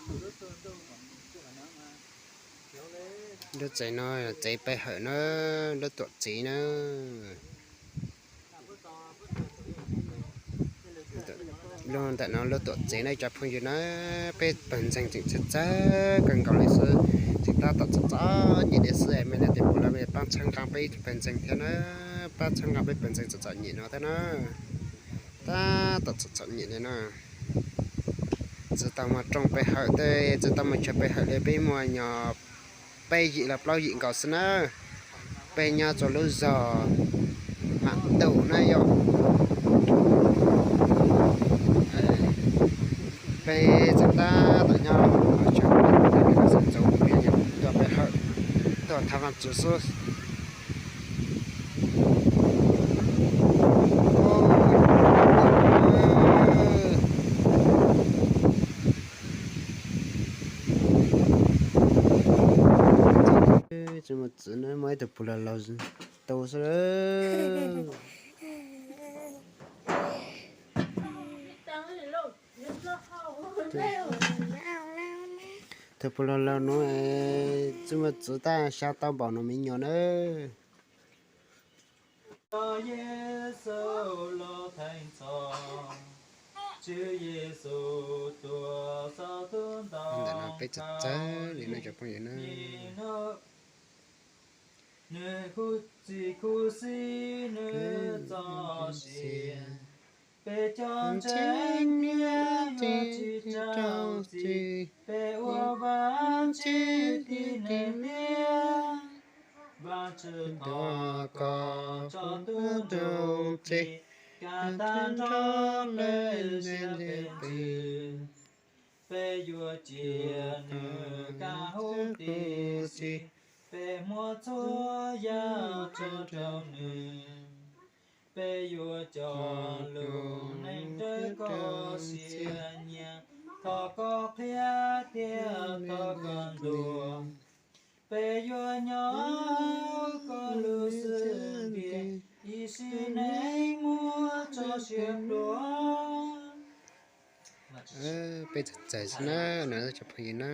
Lub tsev no tsev pe hawm na, lub tuam txiv na. Lub ntawm no lub tuam txiv na cov phooj ywg na, peb pawg ntxeeg tseem txawj txawj kawg nkaus li xwb, tseem tab tom txom txom nyem li xwb. Me niam tais puav leej paab txhawb nqa peb pawg ntxeeg thiab na, paab txhawb nqa peb pawg ntxeeg txom txom nyem no thiab na, tab tom txom txom nyem li na. Tsi tau muaj rooj pe hawm tej, tsi tau muaj chaw pe hawm li, peb muaj nyuam peb yim los plaub yim nkaus xwb na. Peb nyob rua lub zog Mam Tus na yom. Peb tseem tab tom nyob, tseem tuaj pe hawm, tuaj thov Vaajtswv xwb. Tsi muaj txiv na, muaj ib tug puag laug laug tu xwb. Tug puag laug laug nuav tsi muaj txiv tab xya tau npaum nuav me nyuam na. Yexus los theej txhoj, Tswv Yexus tuag txog tub ntawm no peb txawj txawj li no cov phooj ywg na. Nws khuv txi khuv xim nws txoj sia, peb cov ntseeg niam yuav tsis rau txim, peb ua Vaajtswv tib neeg liab. Vaajtswv thov koj tso tub nrug txim, kav tag nrho lub siab peb ntxwv. Peb yuav cia nws kav huv tib si, peb muab txhua yam tso rau nws. Peb yuav coj lub neej raws koj siab nyiam, thov koj qhia thiab thov koj ntuas. Peb yuav nyob koj lub xwb ntiag, ib sim neej muab tso siab pluag. Peb txawj txawj xwb na, no cov phooj ywg na.